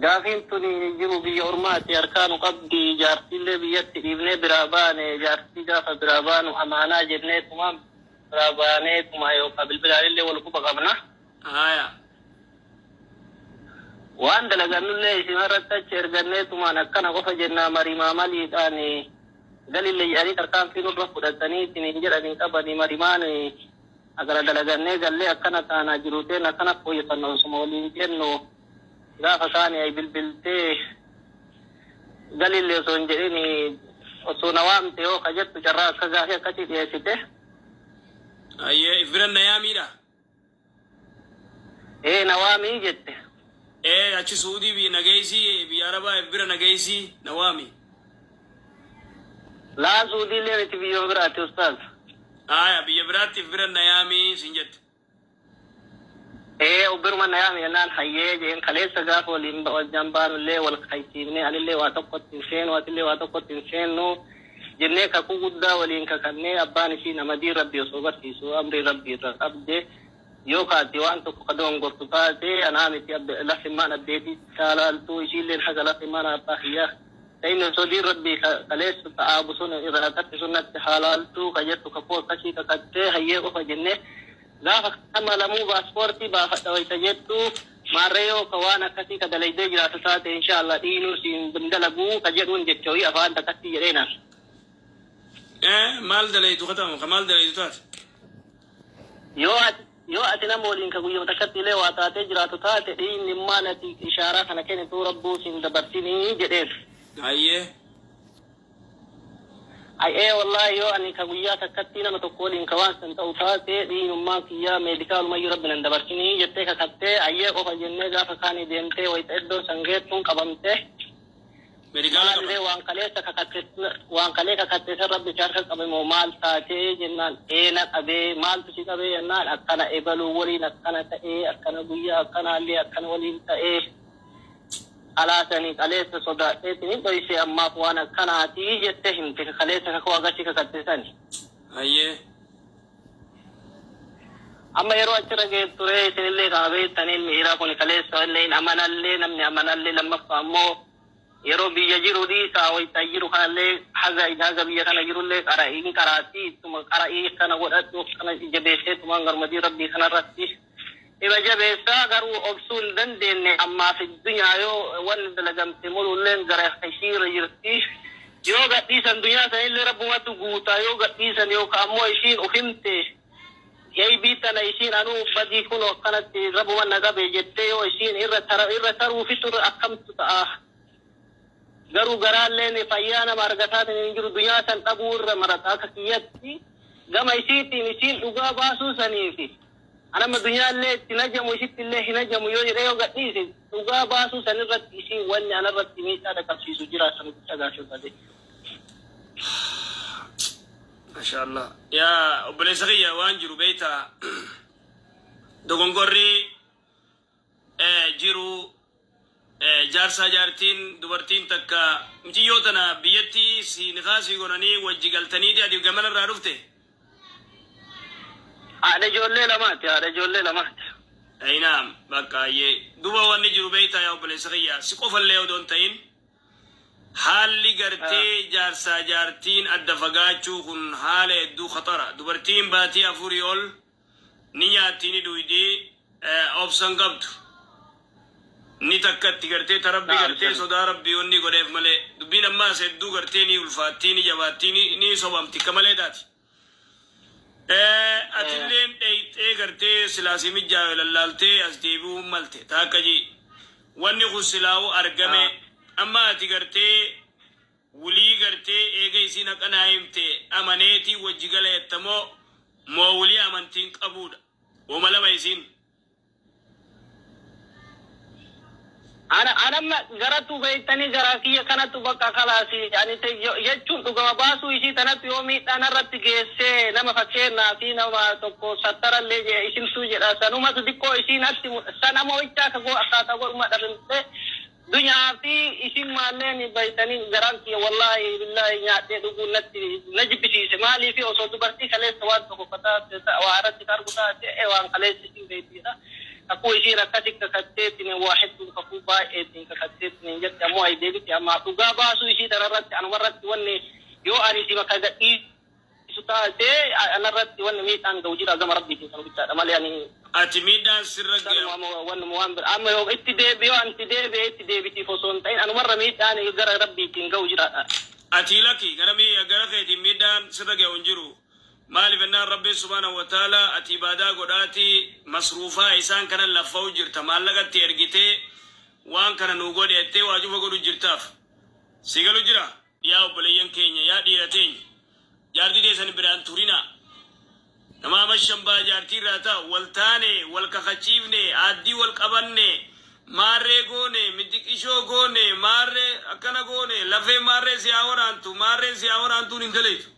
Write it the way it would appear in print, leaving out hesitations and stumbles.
Gaafiin tuni jiru biyya ormaati harkaa nu qabdi. Jaartiillee biyyatti dhiibnee biraa baane. Jaartii gaafa biraa baanu amaanaa jenneetuma biraa baaneetuma yookaan bilbilaanillee wal quba qabna. Haya. Waan dalagannullee isin irratti achi erganneetumaan akkana qofa jennaa marimaa maliidhaan galillee jedhanii tarkaanfii nurra fudhatanii isiniin jedhanii qabanii marimaan agara dalagannee gallee akkana taanaa jiruuteen akkana fooyyeffanna osuma waliin jennu gaafa kaani ay bilbiltee galillee osoo hin jedhin osoo na waamte yoo ka jettu carraa akka gaafii akkasii dhiyeessite. Ayyee, if bira na yaamiidha. Ee, na waamii jette. Ee, achi Suudii biyya nageessii, biyya Arabaa if bira nageessii na waami. Laa, Suudiillee miti, biyya biraatti, ustaaz. Aya, biyya biraatti if bira na yaamii sin jette. Ee, ubbiruma na yaami jennaan hayyee jeen. Kaleessa gaafa waliin wajjin baanullee wal kaysiifnee, anillee waa tokkotti hin seenu, atillee waa tokkotti hin seennu jennee kakuu guddaa waliin kakannee. Abbaan isii nama diin rabbii osoo barsiisu amrii rabbii irra qabde yoo kaati waan tokko ka dongortu taate anaa miti, lafimmaan abbeetii caalaaltu isiilleen haga lafimmaan abbaa kiyyaa ta inni osoo diin rabbii kaleessa ta'aabu sun irraa tarte sun natti haalaaltu ka jettu kakuu akkasii kakattee hayyee qofa jennee. Gaafa nama lamuu paaspoortii baafadha wayta jettu, maarree yoo ka waan akkasii ka dalaydee jiraatu taate, insha Allah dhiinuu siin dalaguu ka jedhuun jecha wayii afaan takkatti jedheenaan. Ee, maal dalaydu katamu ka maal dalaydu taate? Yoo ati nama waliin ka guyyama takkatti illee waa taatee jiraatu taate, dhiinni maal ati ishaaraa kana kennituu rabbuu siin dabarsinii jedheen. Ayyee. Ay, ee, wallahi yoo ani ka guyyaa takkatti nama tokko waliin ka waan san ta'u taate, dhiinummaan kiyyaa meedikaalumayyuu rabbi nan dabarsinii jettee kakattee ayyee qofa jennee. Gaafa kaanii deemtee wayita iddoo san geettuun qabamte. Meedikaala Maaliree qaban. waan kaleessa kakatte, waan kalee kakatte san rabbi si harka qabe moo maal taatee jennaan, ee, na qabee. Maaltu si qabee jennaan, akkana ebaluu waliin akkana ta'ee, akkana guyyaa akkanaallee akkana waliin ta'ee, alaasanii kaleessa sodaadheetiin hin dhoysee, ammaaf waan akkanaatii jettee himte, kaleessa kakuu agarsi kakatte sani. Ayyee. Amma yeroo achirra geessu ture isinillee kana beektanii, ilmi dhiiraa kun kaleessa illee hin amanallee, namni amanallee. Lammaffaa ammoo yeroo biyya jiru dhiisaa, wayita jiru kanallee haga haga biyya kana jirullee qara'iin qaraatii ittuma qara'ii kana godhadhu kana jabeesseetumaan garmadii rabbii kanarratti ima jabeessaa, garuu obsuu hin dandeenye. Ammaaf dunyaa yoo wanni dalagamte mululleen gara ishiirra jirti. Yoo gadhiisan dunyaa sanillee rabbumatu guutaa yoo gadhiisan, yookaan ammoo ishiin ufimte eeybii tana ishiin anuu badii kun akkanatti rabbuma na qabe jettee yoo ishiin irra tara irra taruufitu akkamtu ta'a? Garuu garaalleen fayyaa nama argataatiin hin jiru, dunyaa san dhabuu irra marata. Akka kiyyatti gama isiitiin isiin dhugaa baasuu saniifi anama dunyaallee itti najamu isitti illee hin hajamu yoo jedhee yoo gadhiise, dhugaa baasuu san irratti isiin wanni anarratti miidhaa dhaqqabsiisu jira san gaafii barbaade. Masha Allah. Yaa obboleessa kiyya, waan jiru beektaa, dogongorri jiru jaarsaa jaartiin dubartiin takka muciyyoo tana biyyatti si nikaasii godhanii wajji galtaniiti ati gamanarraa dhufte. Haadha ijoollee lamaati. Haadha ijoollee lamaati. Ayinaam, bakka ayyee duba wanni jiru beektaa, yaa obboleessa kiyya, si qofallee odoo hin ta'in haalli gartee jaarsaa jaartiin adda fagaachuu kun haala hedduu khaxara. Dubartiin baatii 4 ol ni nyaatti, ni dhuydi, obsan qabdu ni takkatti gartee ta rabbi gartee sodaa rabbii wanni godheef malee dubbiin ammaas hedduu gartee ni ulfaattii, ni jabaattii, ni sobamti akka malee taati. Atilleen dheyxee gartee silaa si mijjaawe lallaaltee as deebi'uun malte taakka jii. Wanni kun silaa'u argame amma ati gartee wulii gartee eega isiin haqa naa himte amaneetii wajji gala jettamoo moo wulii amantiin qabuudha? Woma lama isiin. Ana anamma garatu beektanii garaa kiyya kanatu bakka kalaasi ani jechuun dhugama baasuu isii tanatti yoo miidhaa narratti geessee, nama fakkeenyaa fi nama tokko sattarallee jee isintuu jedha, sanumatu xiqqoo isii natti sana mo'ichaa ka goo akkaataa godhuma dhabamte. Dunyaa fi isin maalleen beektanii garaan kiyya wallaahi billaahi nyaadhee dhuguun natti na jibbisiise. Maaliif osoo dubartii kaleessa waan tokko waa irratti ka argu taate, waan kaleessa isin beektiidha. Kakuu isiin akkasi kakatteetiin waa hedduun kakuu baay'eetiin kakatte. Ammoo ay deebite amma dhugaa baasuu ishii tanarratti anumarratti wanni yoo ani si bakka gadhiisu taate anarratti wanni miidhaan ga'u jira gama Rabbiitiin kan bittaadha malee ani Ati miidhaan sirra sanuma ga'a. Amma wannuma waan bira amma yoo itti deebi yoo ani itti deebi'e itti deebitiif osoo hin ta'in anumarra miidhaan gara Rabbiitiin ga'u jira. Ati laki gara gara keetiin miidhaan sirra ga'u hin jiru. Maaliif jennaan, Rabbiin subhaanahu wa ta'ala ati ibaadaa godhaati masruufaa isaan kana laffa'u jirta, maallaqatti ergitee waan kana nuu godhe jettee waa cufa godhu jirtaaf. Si galu jira? Yaa obboleeyyan keenya, yaa dhiira teenya, jaartii teessan biraan turinaa. Nama ama shambaa jaartii irraa taa'u wal taane, wal kakachiifne, aaddii wal qabanne, maarree goone, midiqishoo goone, maarree akkana goone, lafee maarree si haa waraantu, maarreen si haa waraantuun hin daleetu.